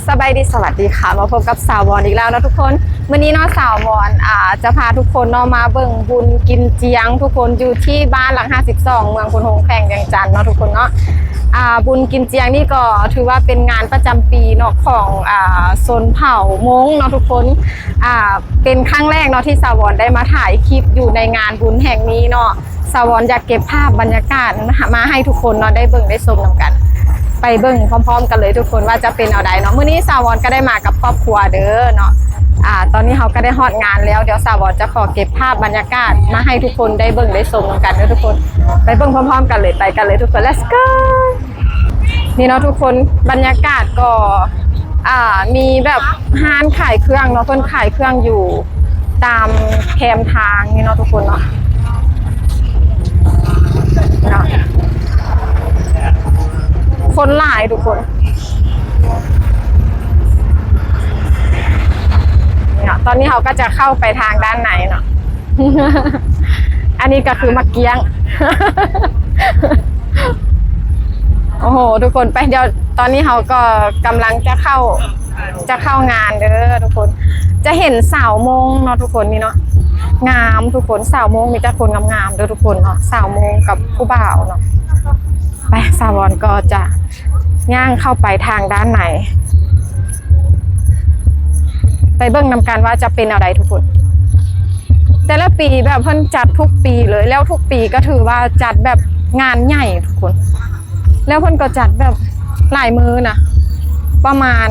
ສະບາຍດີ ສະຫວັດດີຄ່ະ ມາພົບກັບສາວວອນອີກແລ້ວເນາະທຸກຄົນ. ມື້ນີ້ເນາະ ສາວວອນ ອ່າ ຈະພາທຸກຄົນເນາະ ມາເບິ່ງບຸນກິນຈຽງທຸກຄົນ ຢູ່ທີ່ບ້ານຫຼັກຫ້າສິບສອງ ເມືອງໂພນໂຮງ ແຂວງວຽງຈັນເນາະທຸກຄົນເນາະ. ອ່າ ບຸນກິນຈຽງນີ້ກໍຖືວ່າເປັນງານປະຈຳປີເນາະ ຂອງ ອ່າ ຊົນເຜົ່າມົ້ງເນາະທຸກຄົນ. ອ່າ ເປັນຄັ້ງແລກເນາະ ທີ່ສາວວອນໄດ້ມາຖ່າຍຄລິບຢູ່ໃນງານບຸນແຫ່ງນີ້ເນາະ. ສາວວອນຢາກເກັບພາບບັນຍາກາດມາໃຫ້ທຸກຄົນເນາະ ໄດ້ເບິ່ງໄດ້ຊົມນຳກັນ. ໄປເບິ່ງພ້ອມໆກັນເລີຍທຸກຄົນ ວ່າຈະເປັນແນວໃດເນາະ. ມື້ນີ້ສາວວອນກໍໄດ້ມາກັບຄອບຄົວເດີເນາະ. ອ່າ ຕອນນີ້ເຮົາກໍໄດ້ຮອດງານແລ້ວ ດຽວສາວວອນຈະຂໍເກັບພາບບັນຍາກາດມາໃຫ້ທຸກຄົນໄດ້ເບິ່ງໄດ້ຊົມນຳກັນເດີທຸກຄົນ. ໄປເບິ່ງພ້ອມໆກັນເລີຍ ໄປກັນເລີຍທຸກຄົນ let's go. ນີ້ເນາະທຸກຄົນ ບັນຍາກາດກໍ ອ່າ ມີແບບຮ້ານຂາຍເຄື່ອງເນາະ ເພິ່ນຂາຍເຄື່ອງຢູ່ຕາມແຄມທາງນີ້ເນາະທຸກຄົນເນາະ. ເນາະ ຄົນຫຼາຍທຸກຄົນເນາະ. ຕອນນີ້ເຮົາກໍຈະເຂົ້າໄປທາງດ້ານໃນເນາະ. ອັນນີ້ກໍຄືໝາກກ້ຽງ. ໂອ້ໂຫ ທຸກຄົນ ໄປ ດຽວຕອນນີ້ເຮົາກໍກຳລັງຈະເຂົ້າ ຈະເຂົ້າງານເດີທຸກຄົນ. ຈະເຫັນສາວມົ້ງເນາະທຸກຄົນ ນີ້ເນາະ ງາມທຸກຄົນ. ສາວມົ້ງມີແຕ່ຄົນງາມໆເດີທຸກຄົນເນາະ ສາວມົ້ງກັບຜູ້ບ່າວເນາະ. ໄປ ສາວວອນກໍຈະຍ່າງເຂົ້າໄປທາງດ້ານໃນ ໄປເບິ່ງນຳກັນວ່າຈະເປັນແນວໃດທຸກຄົນ. ແຕ່ລະປີແບບເພິ່ນຈັດທຸກປີເລີຍ ແລ້ວທຸກປີກໍຖືວ່າຈັດແບບງານໃຫຍ່ທຸກຄົນ. ແລ້ວເພິ່ນກໍຈັດແບບຫຼາຍມື້ນະ ປະມານ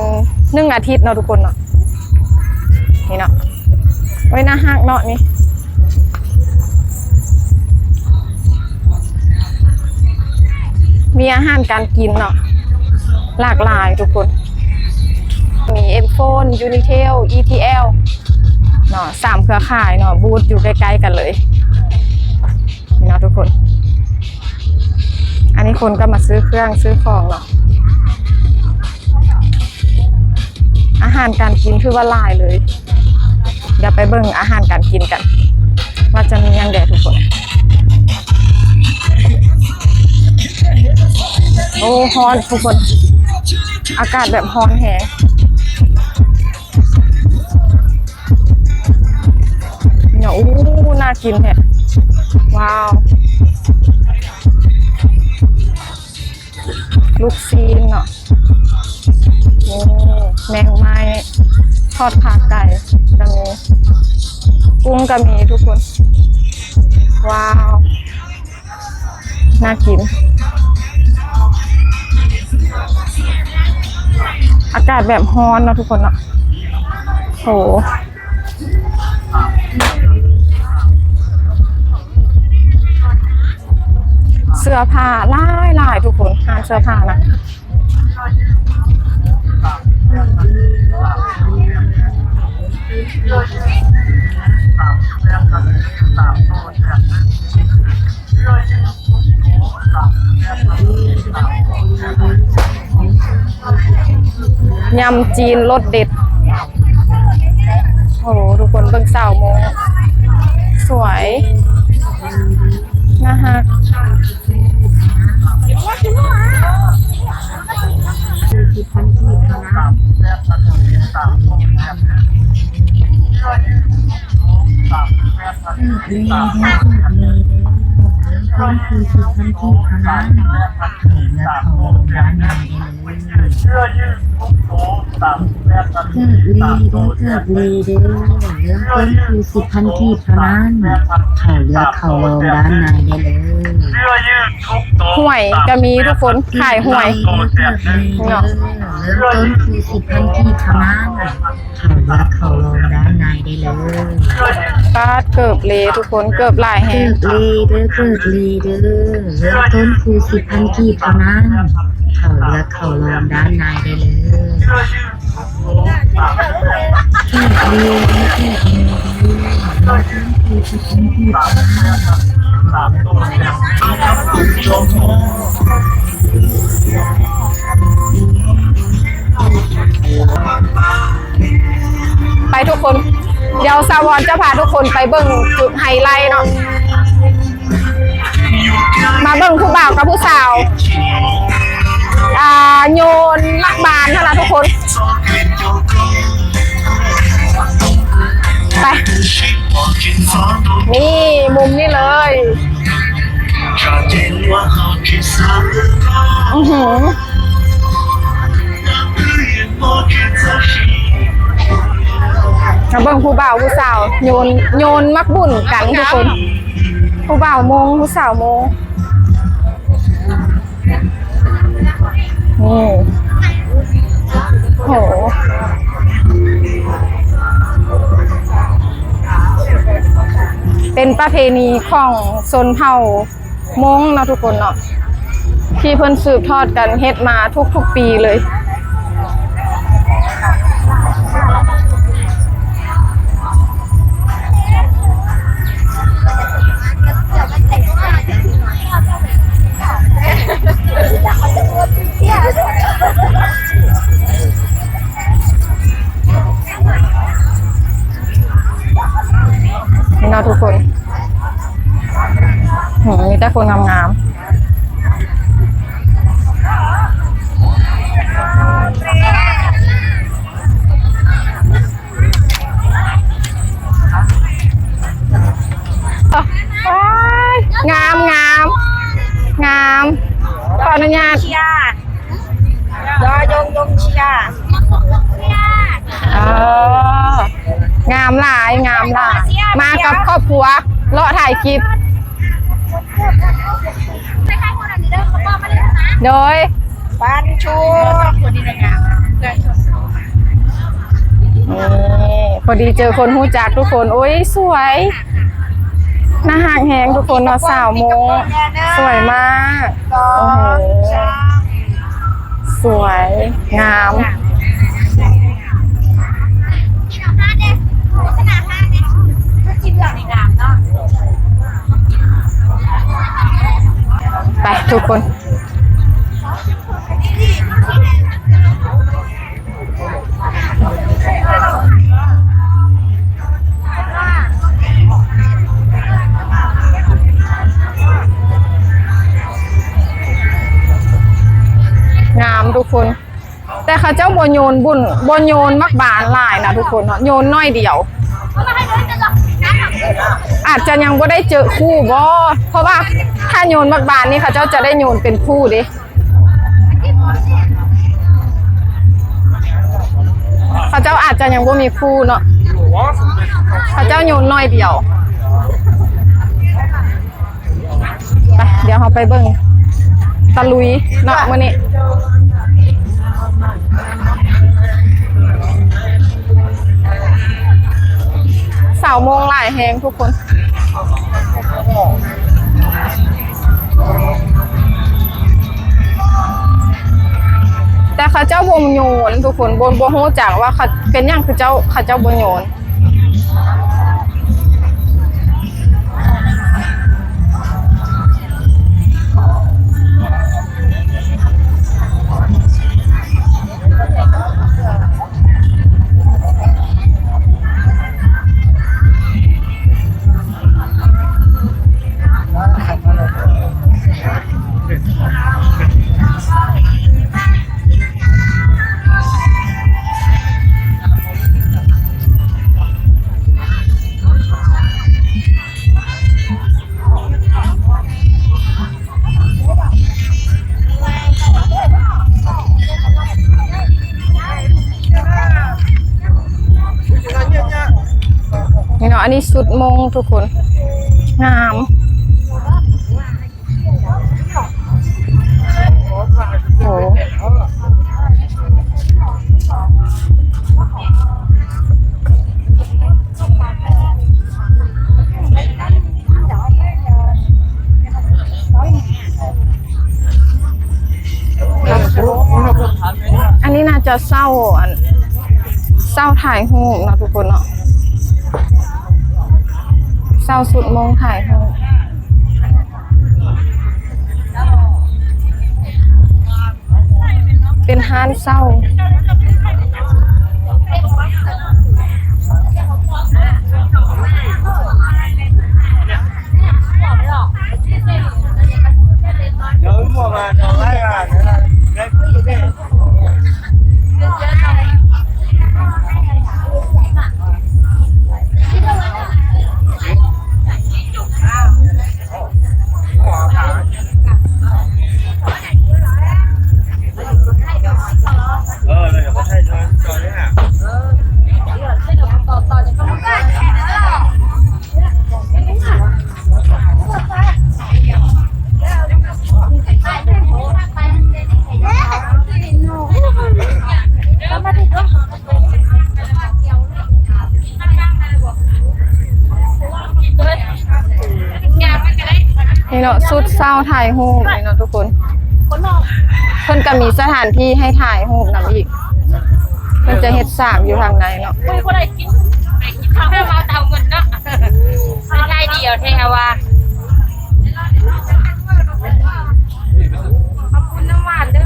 ໜຶ່ງອາທິດເນາະທຸກຄົນເນາະ. ນີ້ເນາະ ໂອ້ຍ ໜ້າຮັກເນາະນີ້. ມີອາຫານການກິນເນາະ ຫຼາກຫຼາຍທຸກຄົນ. ມີ M Phone Unitel ETL ເນາະ ສາມເຄືອຂ່າຍເນາະ ບູດຢູ່ໃກ້ໆກັນເລີຍ ນີ້ເນາະທຸກຄົນ. ອັນນີ້ຄົນກໍມາຊື້ເຄື່ອງຊື້ຂອງເນາະ. ອາຫານການກິນຖືວ່າຫຼາຍເລີຍ. ດຽວໄປເບິ່ງອາຫານການກິນກັນ ວ່າຈະມີຫຍັງແດ່ທຸກຄົນ. ໂອ້ ຮ້ອນທຸກຄົນ ອາກາດແບບຮ້ອນແຮງເນາະ. ໂອ້ ໜ້າກິນແທ້ ວ້າວ. ລູກຊີ້ນເນາະ ນີ້ ແມງໄມ້ ທອດຂາໄກ່ກໍມີ ກຸ້ງກໍມີທຸກຄົນ. ວ້າວ ໜ້າກິນ. ອາກາດແບບຮ້ອນເນາະທຸກຄົນເນາະ. ໂຫ ເສື້ອຜ້າຫຼາຍໆທຸກຄົນ ຮ້ານເສື້ອຜ້ານະ. ຍຳຈີນລົດເດັດ. ໂອ້ ທຸກຄົນເບິ່ງສາວມົ້ງ ສວຍ ໜ້າຮັກ. ເກີບລີເດີ ເກີບລີເດີ ເລີ່ມຕົ້ນຄືສິບພັນກີບເທົ່ານັ້ນ ເຂົ້າເລືອກເຂົ້າລອງດ້ານໃນໄດ້ເລີຍ. ຫວຍກໍມີທຸກຄົນ ຂາຍຫວຍເນາະ. ເລີ່ມຕົ້ນຄືສິບພັນກີບເທົ່ານັ້ນ ເຂົ້າເລືອກເຂົ້າລອງດ້ານໃນໄດ້ເລີຍ. ປາດ ເກີບເລທຸກຄົນ ເກີບຫຼາຍແຮງ. ເກີບເລເດີ ເກີບລີເດີ ເລີ່ມຕົ້ນຄືສິບພັນກີບເທົ່ານັ້ນ ເຂົ້າເລືອກເຂົ້າລອງດ້ານໃນໄດ້ເລີຍ. ໄປທຸກຄົນ ດຽວສາວອນຈະພາທຸກຄົນໄປເບິ່ງຈຸດໄຮໄລເນາະ. ມາເບິ່ງຜູ້ບ່າວກັບຜູ້ສາວ ອ່າ ໂຍນລະບານຫັ້ນລະ ທຸກຄົນ ໄປ ນີ້ ມຸມນີ້ເລີຍ ອືຫື ມາເບິ່ງຜູ້ບ່າວຜູ້ສາວໂຍນ ໂຍນໝາກບຸນກັນທຸກຄົນ ຜູ້ບ່າວໂມງ ຜູ້ສາວໂມງ ນີ້ ໂຫ ເປັນປະເພນີຂອງຊົນເຜົ່າ ມົ້ງເນາະທຸກຄົນເນາະ ທີ່ເພິ່ນສືບທອດກັນເຮັດມາທຸກໆປີເລີຍ. ນີ້ເນາະທຸກຄົນ ຫື ມີແຕ່ຄົນງາມໆ ງາມໆ ງາມ ຂໍອະນຸຍາດ ເຊຍ ຢອຍົງຍົງເຊຍ ເອີ ງາມຫຼາຍ ງາມຫຼາຍ ມາກັບຄອບຄົວ ເລາະຖ່າຍຄລິບ ໂດຍ ປັນຊູ ນີ້ ພໍດີເຈີຄົນຮູ້ຈັກທຸກຄົນ ໂອ້ຍ ສວຍ ໜ້າຮັກແຮງທຸກຄົນເນາະ ສາວມົ້ງ ສວຍມາກ ໂອ້ໂຫ ສວຍ ງາມ ໄປທຸກຄົນ. ງາມທຸກຄົນ ແຕ່ເຂົາເຈົ້າບໍ່ໂຍນບຸນ ບໍ່ໂຍນໝາກບານຫຼາຍນະທຸກຄົນເນາະ ໂຍນໜ້ອຍດຽວ ອາດຈະຍັງບໍ່ໄດ້ເຈີຄູ່ບໍ ເພາະວ່າຖ້າໂຍນໝາກບານນີ້ ເຂົາເຈົ້າຈະໄດ້ໂຍນເປັນຄູ່ເດ້. ເຂົາເຈົ້າອາດຈະຍັງບໍ່ມີຄູ່ເນາະ ເຂົາເຈົ້າໂຍນໜ້ອຍດຽວ. ໄປ ດຽວເຮົາໄປເບິ່ງຕະລຸຍເນາະມື້ນີ້ ສາວມົ້ງຫຼາຍແຮງທຸກຄົນ. ແຕ່ເຂົາເຈົ້າບໍ່ໂຍນທຸກຄົນ ບໍ່ ບໍ່ຮູ້ຈັກວ່າເຂົາ ເປັນຫຍັງຄືເຈົ້າ ເຂົາເຈົ້າບໍ່ໂຍນ. ນີ້ເນາະ ອັນນີ້ຊຸດມົ້ງທຸກຄົນ ງາມ ໂອ້. ອັນນີ້ໜ້າຈະເຊົ່າ ອັນ ເຊົ່າຖ່າຍຮູບເນາະທຸກຄົນເນາະ ເຊົ່າຊຸດມົ້ງຖ່າຍຮູບ. ເປັນຮ້ານເຊົ່າ ດຽວໝໍມາເອົາໄວ້ວ່າ ໄດ້ ໄດ້ ໄດ້ ເນາະ ຊຸດເຊົາຖ່າຍຮູບນີ້ເນາະທຸກຄົນ. ເພິ່ນກໍມີສະຖານທີ່ໃຫ້ຖ່າຍຮູບນຳອີກ. ເພິ່ນຈະເຮັດສາກຢູ່ທາງໃນເນາະ. ເອົາເງິນເນາະ ໄດ້ດຽວແທ້ວ່າ. ຂອບຄຸນນ້ຳຫວານເດີ.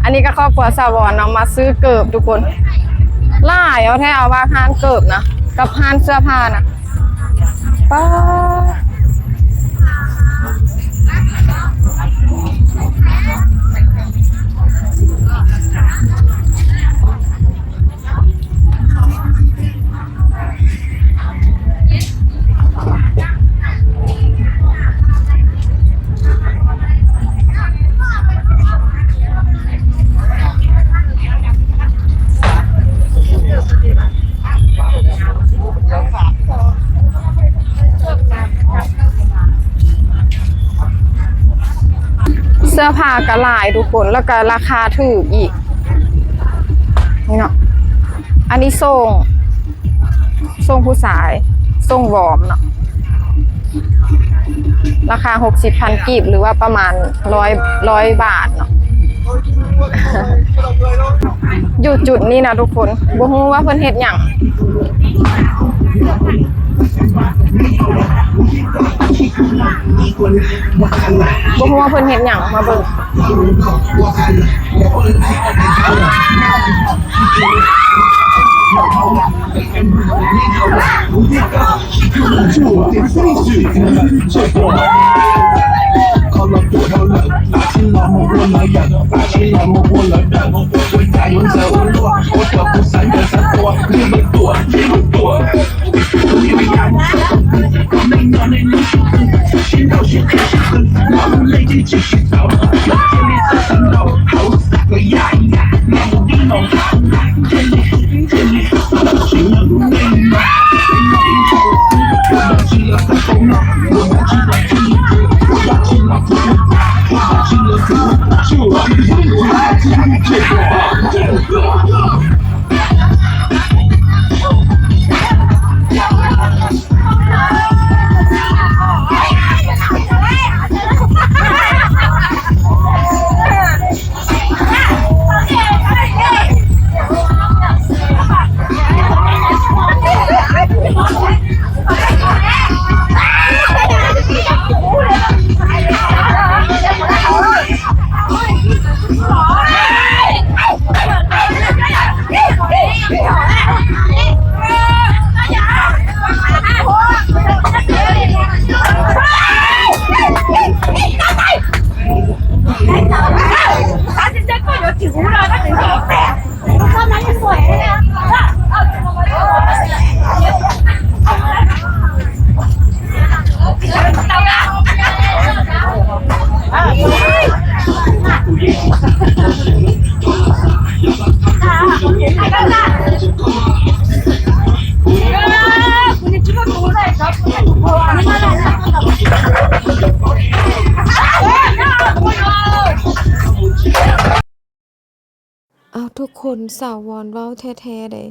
ອັນນີ້ກໍຄອບຄົວສາວອນເນາະ ມາຊື້ເກີບທຸກຄົນ. ຫຼາຍເອົາແທ້ເອົາວ່າຮ້ານເກີບນະ ກັບຮ້ານເສື້ອຜ້ານະ. ປ້າ ເສື້ອຜ້າກໍຫຼາຍທຸກຄົນ ແລ້ວກໍລາຄາຖືກອີກ ນີ້ເນາະ. ອັນນີ້ໂສ້ງ ໂສ້ງຜູ້ຊາຍ ໂສ້ງວອມເນາະ ລາຄາຫົກສິບພັນກີບ ຫຼືວ່າປະມານຮ້ອຍ ຮ້ອຍບາດເນາະ. ຢູ່ຈຸດນີ້ນະທຸກຄົນ ບໍ່ຮູ້ວ່າເພິ່ນເຮັດຫຍັງ ບໍ່ຮູ້ວ່າເພິ່ນເຮັດຫຍັງ ມາເບິ່ງ. ຄົນສາວອນເວົ້າແທ້ໆເດ້.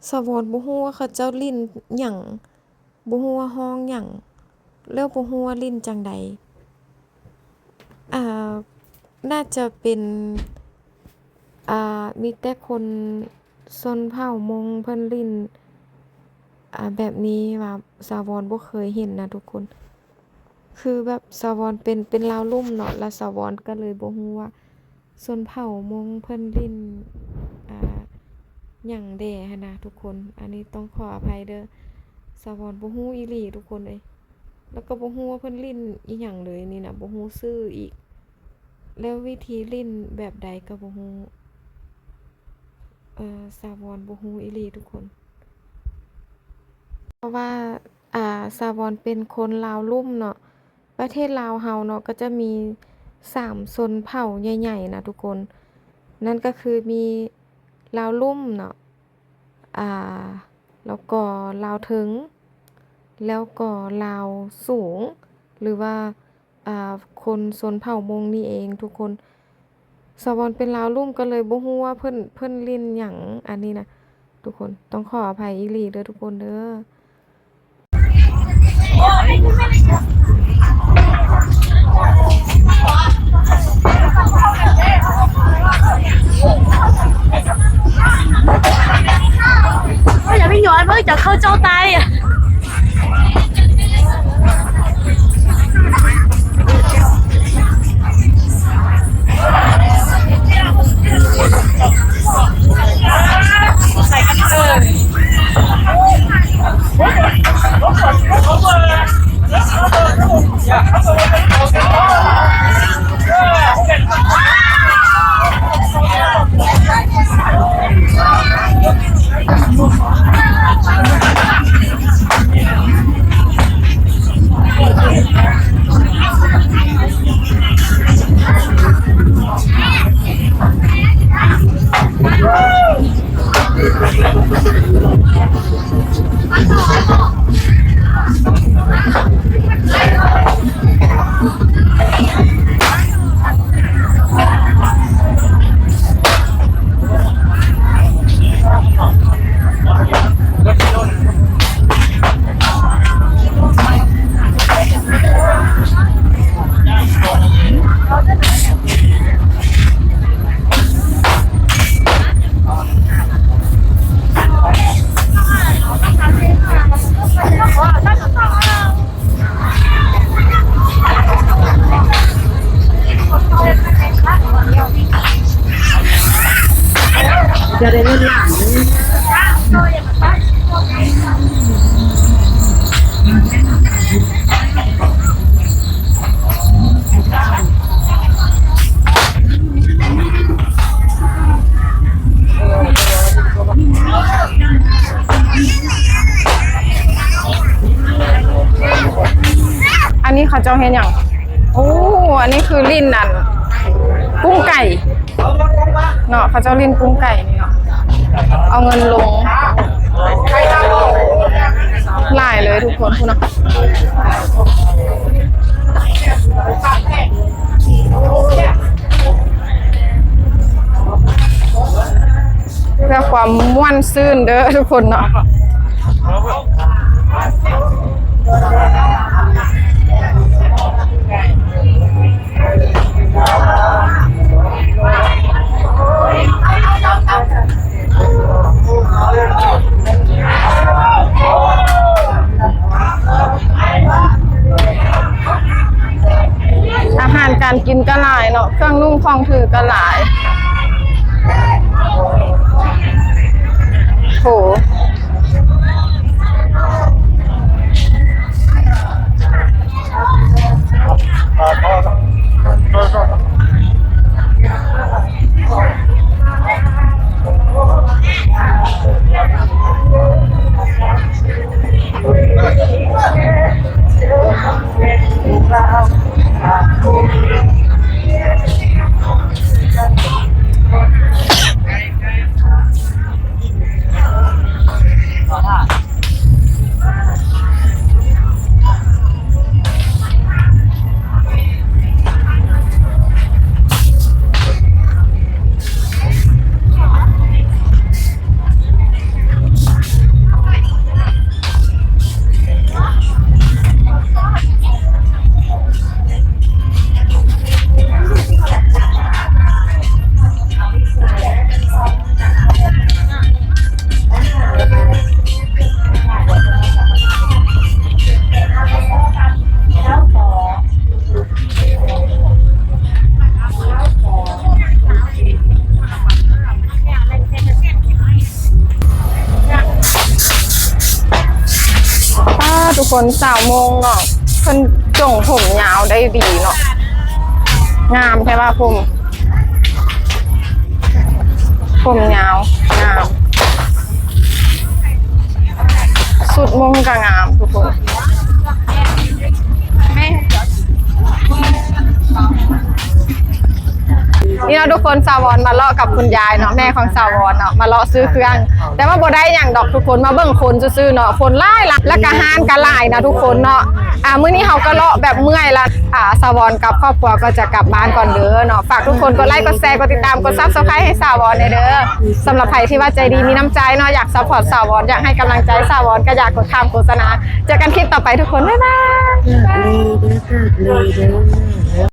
ສາວອນບໍ່ຮູ້ວ່າເຂົາເຈົ້າຫຼິ້ນຫຍັງ, ບໍ່ຮູ້ວ່າຮ້ອງຫຍັງ, ແລ້ວບໍ່ຮູ້ວ່າຫຼິ້ນຈັ່ງໃດ. ອ່າ ໜ້າຈະເປັນ ອ່າ ມີແຕ່ຄົນຊົນເຜົ່າມົ້ງເພິ່ນຫຼິ້ນ ອ່າ ແບບນີ້ວ່າ ສາວອນບໍ່ເຄີຍເຫັນນະທຸກຄົນ. ຄືແບບສາວອນເປັນ ເປັນລາວລຸ່ມເນາະ, ແລ້ວສາວອນກໍເລີຍບໍ່ຮູ້ວ່າຊົນເຜົ່າມົ້ງເພິ່ນຫຼິ້ນ ອ່າ ຫຍັງແດ່ຫັ້ນນະທຸກຄົນ. ອັນນີ້ຕ້ອງຂໍອະໄພເດີ້, ສາວອນບໍ່ຮູ້ອີ່ຫຼີທຸກຄົນເອີຍ. ແລ້ວກໍບໍ່ຮູ້ວ່າເພິ່ນຫຼິ້ນອີ່ຫຍັງເລີຍນີ້ນະ, ບໍ່ຮູ້ຊື່ອີກ. ແລ້ວວິທີຫຼິ້ນແບບໃດກໍບໍ່ຮູ້. ເອີ ສາວອນບໍ່ຮູ້ອີ່ຫຼີທຸກຄົນ. ເພາະວ່າ ອ່າ ສາວອນເປັນຄົນລາວລຸ່ມເນາະ, ປະເທດລາວເຮົາເນາະ ກໍຈະມີສາມຊົນເຜົ່າໃຫຍ່ໆນະທຸກຄົນ. ນັ້ນກໍຄືມີລາວລຸ່ມເນາະ, ອ່າ ແລ້ວກໍລາວເທິງ, ແລ້ວກໍລາວສູງ ຫຼືວ່າ ອ່າ ຄົນຊົນເຜົ່າມົ້ງນີ້ເອງທຸກຄົນ. ສາວອນເປັນລາວລຸ່ມກໍເລີຍບໍ່ຮູ້ວ່າເພິ່ນ ເພິ່ນຫຼິ້ນຫຍັງອັນນີ້ນະທຸກຄົນ. ຕ້ອງຂໍອະໄພອີ່ຫຼີເດີ້ທຸກຄົນເດີ້. ຢ່າໄປຍ້ອນເບິ່ງ ຈະເຂົ້າເຈົ້າຕາຍ. ຈະໄດ້ເງິນລ້ານເດ້. ອັນນີ້ເຂົາເຈົ້າເຮັດຫຍັງ? ໂອ້ ອັນນີ້ຄືຫຼິ້ນອັນ ກຸ້ງໄກ່ເນາະ, ເຂົາເຈົ້າຫຼິ້ນກຸ້ງໄກ່ນີ້ເນາະ, ເອົາເງິນລົງຫຼາຍເລີຍທຸກຄົນ ພຸ້ນເນາະ. ເພື່ອຄວາມມ່ວນຊື່ນເດີ້ທຸກຄົນເນາະ. ອາຫານການກິນກໍຫຼາຍເນາະ, ເຄື່ອງນຸ່ງຂອງຖືກໍຫຼາຍ. ໂຫ. ອ ທຸກຄົນ ຊາວມົ້ງເນາະ ເພິ່ນຈົ່ງຜົມຍາວໄດ້ດີເນາະ ງາມແທ້ວ່າຜົມ ຜົມຍາວ ງາມ ຊຸດມົ້ງກໍງາມທຸກຄົນ. ນີ້ເນາະທຸກຄົນ ສາວອນມາເລາະກັບຄຸນຍາຍເນາະ ແມ່ຂອງສາວອນເນາະ ມາເລາະຊື້ເຄື່ອງ ແຕ່ວ່າບໍ່ໄດ້ຫຍັງດອກທຸກຄົນ ມາເບິ່ງຄົນຊື່ໆເນາະ ຄົນຫຼາຍໆ ແລ້ວກະຮ້ານກະຫຼາຍນະທຸກຄົນເນາະ. ອ່າ ມື້ນີ້ເຮົາກໍເລາະແບບເມື່ອຍລະ ອ່າ ສາວອນກັບຄອບຄົວກໍຈະກັບບ້ານກ່ອນເດີເນາະ. ຝາກທຸກຄົນກົດໄລ ກົດແຊ ກົດຕິດຕາມ ກົດ Subscribe ໃຫ້ສາວອນແດ່ເດີ. ສຳລັບໃຜທີ່ວ່າໃຈດີມີນ້ຳໃຈເນາະ ຢາກ support ສາວອນ ຢາກໃຫ້ກຳລັງໃຈສາວອນ ກໍຢ່າກົດຂ້າມໂຄສະນາ. ເຈີກັນຄລິບຕໍ່ໄປທຸກຄົນ ບາຍບາຍ.